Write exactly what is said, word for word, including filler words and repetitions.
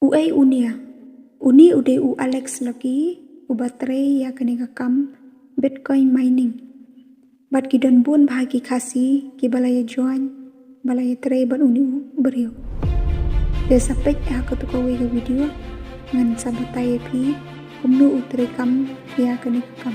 Uei une? Une u dei u Alex Lucky, uba trei ïa kane ka kam Bitcoin mining. Bad ki don bun bha ki Khasi kiba la ïa join, ba la ïa trei bad une u briew. Te sa peit ha kato kawei ka video, ngan sa batai ïa phi kumno u trei kam ïa kane ka kam.